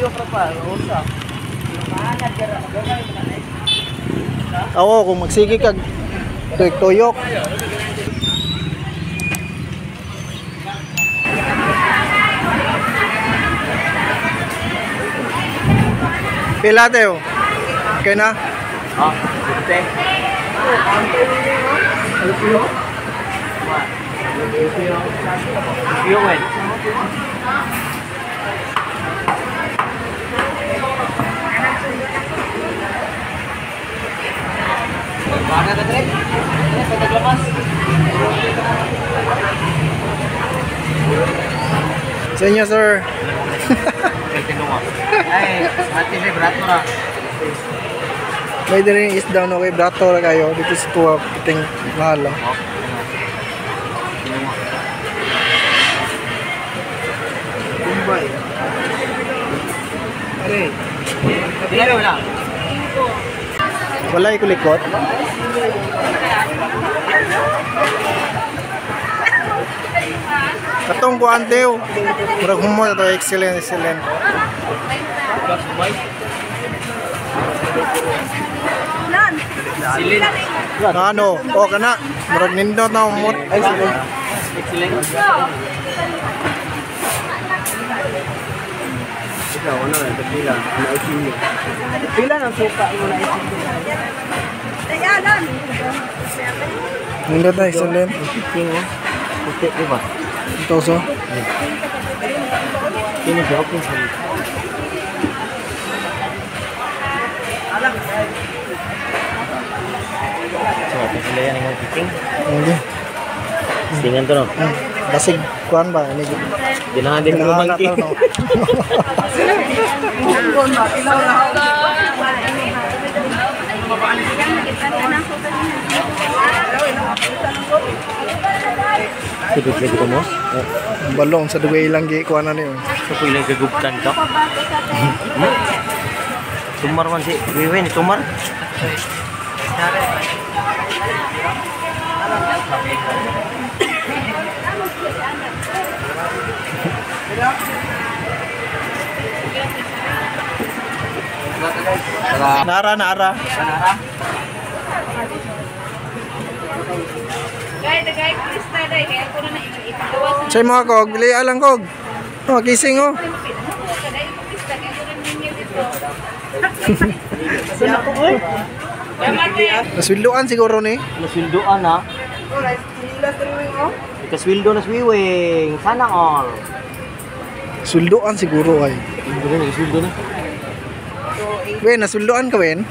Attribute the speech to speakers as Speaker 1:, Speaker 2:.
Speaker 1: Tuyok ra pa, usa.
Speaker 2: Oo, kung magsige kag tuyok-tuyok. Pila tayo? Okay na?
Speaker 1: Ah, 50. Piyo wen. Baka ka direk. Pataglamas.
Speaker 2: Sa inyo, sir.
Speaker 1: Ay, mati sa brato ra.
Speaker 2: May diri isda no kay brato ra kayo dito sa tuwa piting mahal. Bombay.
Speaker 1: Are. Pila wala.
Speaker 2: Walay kulikot. Katong kuan teo. Murag humo to, excellent, excellent.
Speaker 1: Silin.
Speaker 2: Ano? O kana, murag nindot na humot. Ay silin.
Speaker 1: Excellent. Ikaw ano na pila na ikilo. Pila ng suka mo na ikilo.
Speaker 2: Nindot na excellent.
Speaker 1: King oh. Puti di ba?
Speaker 2: Ito so.
Speaker 1: Kini siya okay sa. So, sila yan ang kiting.
Speaker 2: Hindi.
Speaker 1: Singan to no.
Speaker 2: Basig kuan ba ini?
Speaker 1: Dinahan din mo
Speaker 2: Ganahan na
Speaker 1: monkey.
Speaker 2: to, no?
Speaker 1: Sige, sige ko mo.
Speaker 2: Balong sa dugay lang gi kuan na niyo.
Speaker 1: Sa po ilang gagubtan ka. Tumar man si Wiwi ni Tumar.
Speaker 2: Nara nara.
Speaker 3: Gay, krista day, kaya ko na ipagawa sa
Speaker 2: Say mga kog, bili alang kog. Oh, kising oh. Naswilduan siguro ni.
Speaker 1: Naswildoan ha. Kaswildo na swiwing. Sana all.
Speaker 2: Swilduan siguro ay.
Speaker 1: Hindi na kaswildo na.
Speaker 2: Wen, naswilduan ka wen?